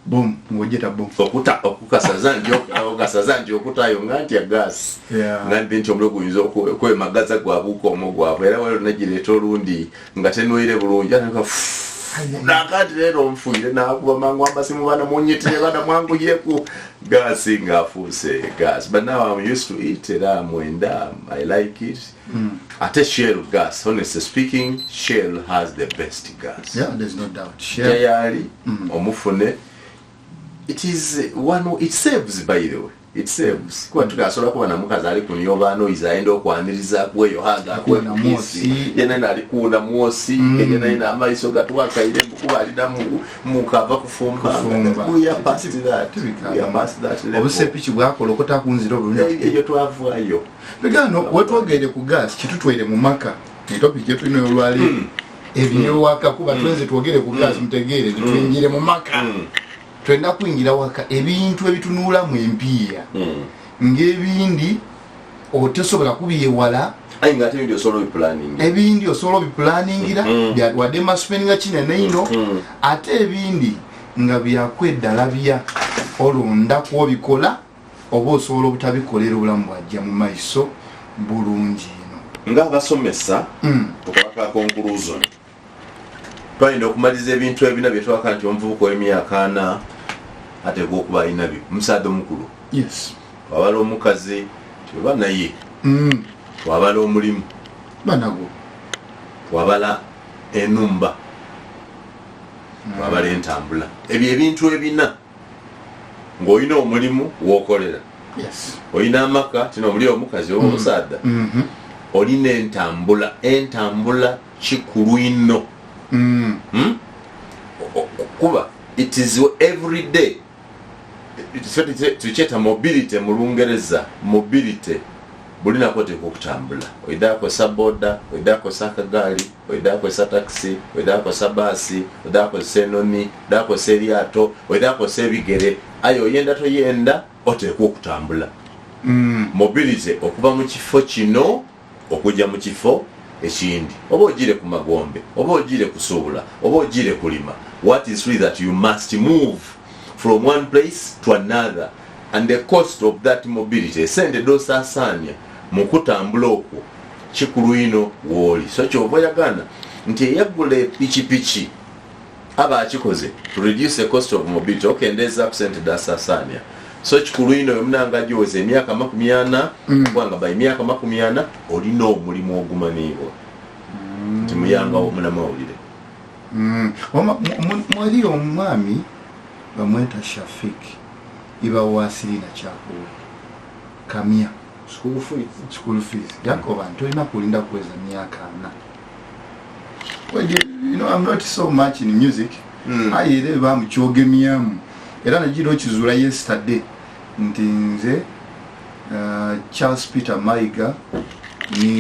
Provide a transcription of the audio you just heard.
Boom, ng'ogyeta boom. Okuta okukasaza nti okukasaza nti okutayo nga ntya gas, nga nti omuliro guyinza okwemagaza gwabuuka omwo gwabwe. Era waliwo negireeta olundi nga tenwere bulungi, atandika nakati leero nfuire, nakuba mangu amasimu, "Bana munyitire, bana mwanguyeku." Gasi ngaafuuse gas, but now I'm used to it era mwenda, I like it. Ate Shell gas, honestly speaking, Shell has the best gas. Yeah, there's no doubt. Shell. Tayali omufune, it is one, it saves, by the way, it saves, kuba tukasobola kuba namukazi ali kunyoba noise, ayenda okwaniriza kweyo haga. Akuuna mwosi. Yena ali kuuna mwosi, yena amaiso gatwakaire kuba alina mukava kufumba. Kufumba. We are past that. We are past that level. Obusepiki bwakola okutakunzira obulungi. Eyo twavaayo. Bigano wetwogeire ku gas, kitutwaire mu maka, e topic gyetulina olwaleero, ebyewaka, kuba twenze twogere ku gas, mutegeere titwingire mu maka. Twenda kuyingira waka, ebintu ebitunuulamu empiiya, ng'ebindi otesobola kubyewala. Aye nga ate ebindi osobola obiplanning. Ebindi osobola obipulaningira, wadde masupeninga kinene ino, ate ebindi nga byakweddalabya, olondaku obikola oba osobola obutabikolera, obulamu bwajja mu maiso bulungi ino. Ng'abasomesa, tukabaka conclusion, twalina okumaliza ebintu ebina byetwaka nti omuvubuka ow'emyaka 40 ateekwa okuba alina byo, omusaadha omukulu. Twabala omukazi tioba naye, twabala omulimu, banago, twabala enumba, twabala entambula. Ebyo ebintu ebina, ng'olina omulimu wokolera, olina amaka tino omuli omukazi oba omusaadha, olina entambula. Entambula kikulu ino. Hmm? Kuba it is every day tukyeta mobility mu Lungereza. Mobility, bulinaku oteeka okutambula, oida akozesa boda, oida akozesa akagaali, oida akozesa takisi, oida akozesa baasi, oida akozesa enoni, oida akozesa eryato, oida akozesa ebigere, aye oyenda toyenda oteekwa okutambula. Mobility, okuva mu kifo kino okujja mu kifo ekindi, oba ogire ku magombe, oba ogire kusuubula, oba ogire kulima, what is true that you must move from one place to another, and the cost of that mobility, esente dosaasaanya mu kutambula okwo, kikulu ino wooli. So kyova oyagana nti eyagula epikipiki aba akikoze to reduce the cost of mobility, okendeeza ku sente dasaasaanya. So kikulu ino omunanga giweza emyaka 40, kubanga by emyaka 40 olina omulimu ogumaniibwa nti muyangawo munamawulire. Mwali omwami bamweta Shafik, iba wasirina kyakuwa kamya School fees. School fees. Yakoba nti olina kulinda kuweza myaka 40. Well, I'm not so much in music, aye era bamukyogemyamu, era nagira okizuula yesterday nti nze Charles Peter Mayiga ni